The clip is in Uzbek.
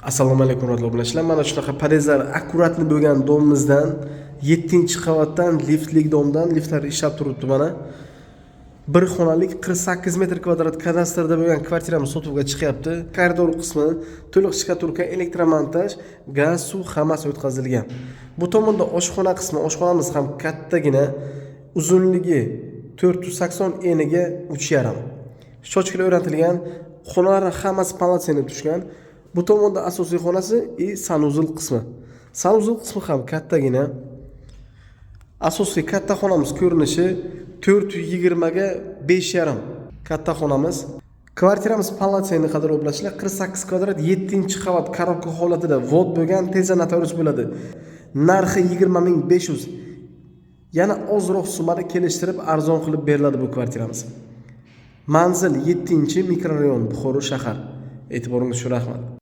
Assalomu alaykum, hurmatli obunachilar. Mana shunaqa podyezdlar аккуратный bo'lgan дом imizdan, 7-qavatdan, liftlik дом dan, liftlar ishlab turibdi mana. Bir xonalik 48 metr kvadrat kadastrda bo'lgan kvartiramiz sotuvga chiqyapti. Koridor qismi to'liq штукатурка, электромонтаж, gaz, suv hammasi o'tkazilgan. Bu tomonda oshxona qismi, oshxonamiz ham kattagina, uzunligi 480, eniga 3,5. Счётчик lar o'rnatilgan, xonalarning hammasi полноценный tushgan. Bu tomonda asosiy xonasi и санузел qismi. Санузел qismi ham kattagina. Asosiy katta xonamiz ko'rinishi 420 ga 5,5 katta xonamiz. Kvartiramiz полноценный, qadrli obunachilar, 48 kvadrat, 7-qavat, коробка holatida ввод bo'lgan, tezda notarius bo'ladi. Narxi 20 500. Yana ozroq summada kelishtirib, arzon qilib beriladi bu kvartiramiz. Manzil 7-mikrorayon, Buxoro shahar. E'tiboringiz uchun rahmat.